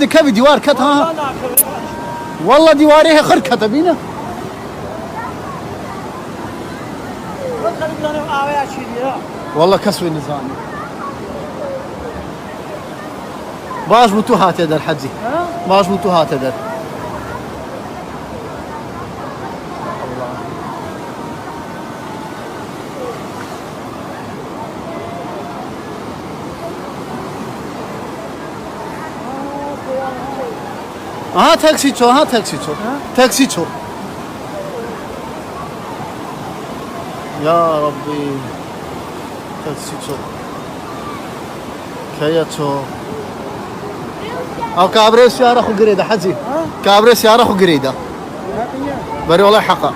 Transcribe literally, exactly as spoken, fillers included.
Dikevî dîwar ket ha. Walla dîwarê he xir kete bîne. Walla kes wê nizanî. Baş bû tu hate der hecî. Baş bû tu hate der. Aha taksî ço, aha taksî ço. Taksî ço. Ya Rabbî. Taksî ço. Keye ço. Ew kabrê siyara xwe girê de hecî. Kabrê siyara xwe girê de. Berê olay heqa.